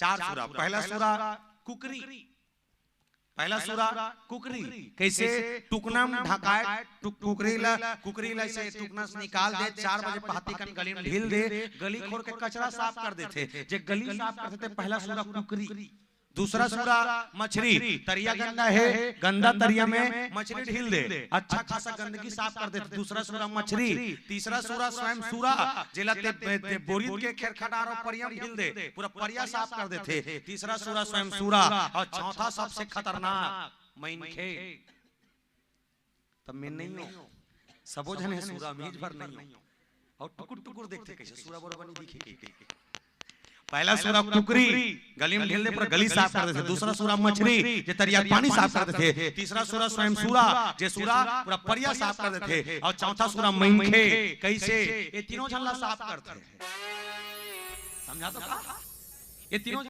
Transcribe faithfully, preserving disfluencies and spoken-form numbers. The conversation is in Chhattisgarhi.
चार सुरा। पहला सुरा कुकरी, पहला सुरा कुकरी। कैसे? टुकना म ढकाय टुक-, कुकरी ला, कुकरी ला से टुकना से निकाल दे, चार बजे पहाती कन गली म ढील दे, गली खोर के कचरा साफ कर देथे। जे गली साफ करथे ते पहला सुरा कुकरी। दूसरा सुरा मछरी, तरिया गंदा हे, गंदा तरिया में मछरी ढील दे, अच्छा खासा गंदगी साफ कर देथे। दूसरा सुरा मछरी। तीसरा सुरा स्वयं सुरा, जेला ते, ते, ते बोरित के खेरखा डार अउ परिया म ढील दे, पूरा परिया साफ कर देथे। तीसरा सुरा स्वयं सुरा। अउ चौथा सबसे खतरनाक, मैनखे। तब मैं नहीं हो, सबो झन हे सुरा, मीज भर नहीं हो। अउ टुकुर टुकुर देखथे, कैसे सुरा बरोबर नहीं दिखे के। पहला सुरा कुकरी, गली म ढील दे, पूरा गली साफ कर देथे। दूसरा सुरा मछरी, जे तरिया के पानी साफ कर देथे। तीसरा सुरा स्वयं सुरा, जे सुरा पूरा परिया साफ कर देथे। अउ चौथा सुरा मैनखे, कैसे? ये तीनों झन ला साफ करथे। समझा तो का? ये तीनों